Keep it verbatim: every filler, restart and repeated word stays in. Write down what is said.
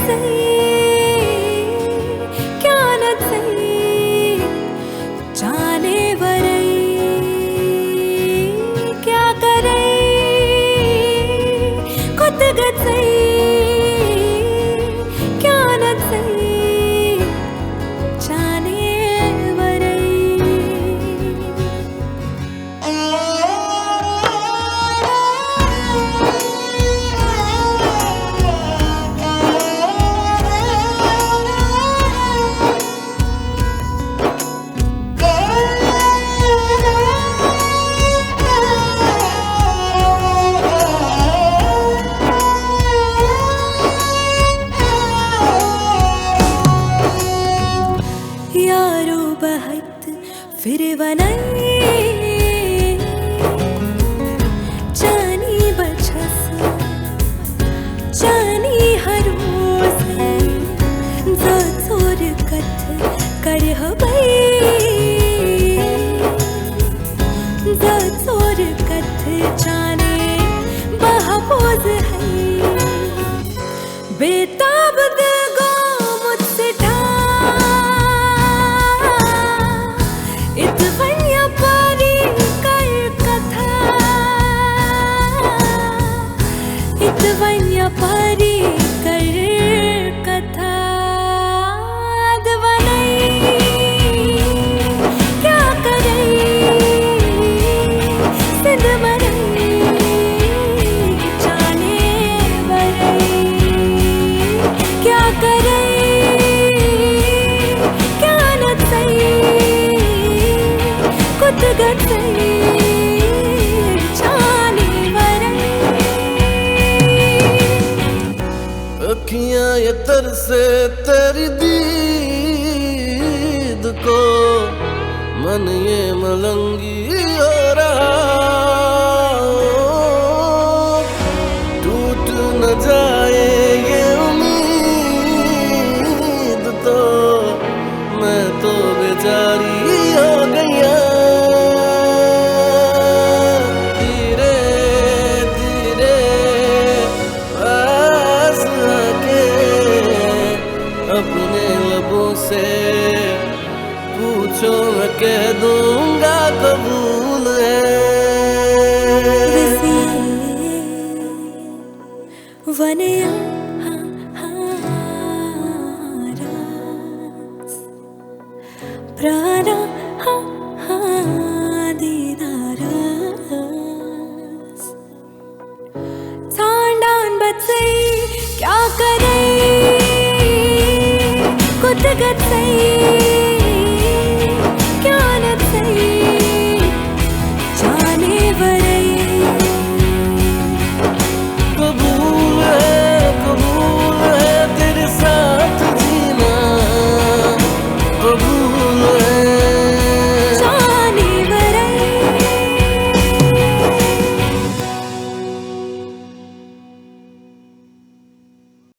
ژٕے، کیٛاہ نہٕ ژٕے، چانے ورٲے کیٛاہ کرے، کوٚت گژھے، کیٛاہ نہٕ ژٕے، چانے ورٲے۔ یارو بہت پھر ونَے، چانی بہٕ چھَس، چانی ہر روز، زٕ ژور کتھ کرٕ ہا بہٕ، زٕ ژور کتھ چانے بہٕ بوزٕ ہے۔ بے تاب تہٕ گوٚمُت سٮ۪ٹھاہ، یِتہٕ وۄنۍ یپٲری کر کتھا، یِتہٕ وۄنۍ یپٲری کر کتھا۔ اَدٕ وَنَے کیٛاہ کَرَے، سِنٛدٕ مَرَے چانے وَرَے۔ کیٛاہ کَرَے، کیٛاہ نَژَے، کوٚت گژھَے چانے وَرَے۔ अखियां ये तरसे तेरी दीद को, मन ये मलंगी हो रहा। टूट न जाए ये उम्मीद तो, मैं तो बेचारी हो गई। धीरे धीरे पास आके अपने लबों से पूछो, मैं कह दूंगा कबूल है। وَنَے ہا ہا راز، پرٛاران ہا ہا دیٖدارَس۔ ژھانٛڈان بہٕ ژٕے، کیٛاہ کَرَے، کوٚت گژھَے؟